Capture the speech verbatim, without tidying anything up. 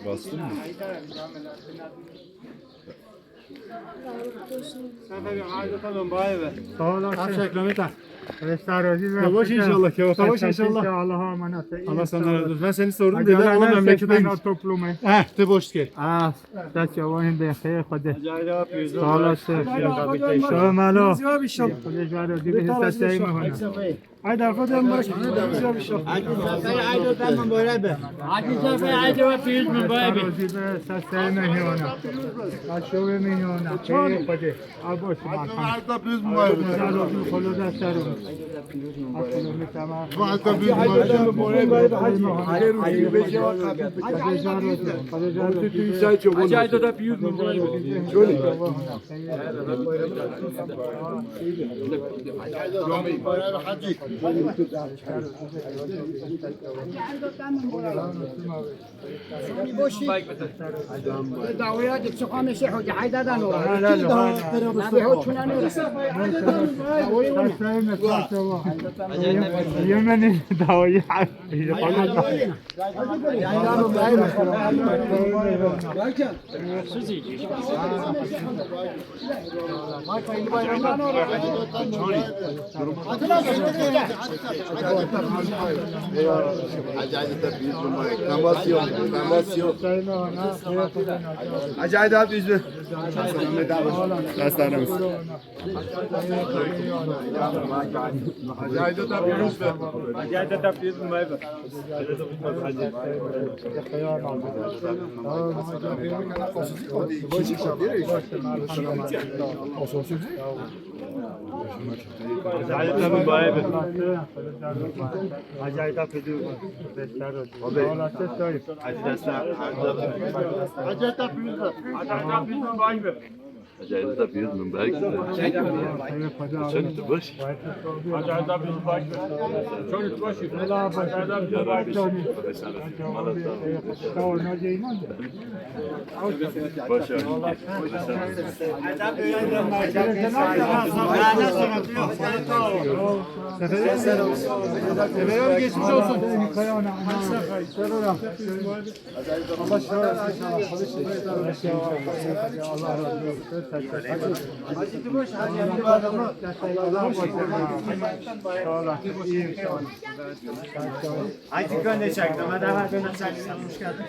Bastın mı? Sağ olasın. Teşekkür ederim. Sağ olasın. Yavaş inşallah, yavaş inşallah. Allah'a emanet. Allah senden razı olsun. Ben seni sordum dedi ama memlekete gitmiş. Toplumu. Heh, te boş gel. Ah, saçavayın be, hayır, hadi. Sağ olasın. Sağ ol, alo. Hadi, Arif abi, bak. Hadi, Cafer, haydi, piyüz mübarek. Seslerime hiyona. Aşağı mı hiyona? Çok. Hadi. Abi, hoş geldin. Hadi, Arif abi, piyüz mübarek. Sağ olun, kolu da sarılın. Hadi, piyüz mübarek. Hadi, Arif abi, piyüz mübarek. Şöyle. Dawaya git, çık, Ahmet Şeyh Hoca, hayda da ne olur? Abi, hoş, şuna ne olur? Yemenin davayı. Acayip abi, yüzme. Hastanemiz. Acayip abi, yüzme. Acayip abi, yüzme. Acayip abi, mübarek. Acayip abi, mübarek. Acayip abi, mübarek. Acayip abi, yüz mübarek. Sen de baş. Başarılı. Sefer abi, geçmiş olsun. Allah şifa versin inşallah. Allah razı olsun. Sağ olasın. İyiyim, sağ olun. Hadi gönde çaktım. Hadi, hadi, gönde çaktım. Hoş geldin.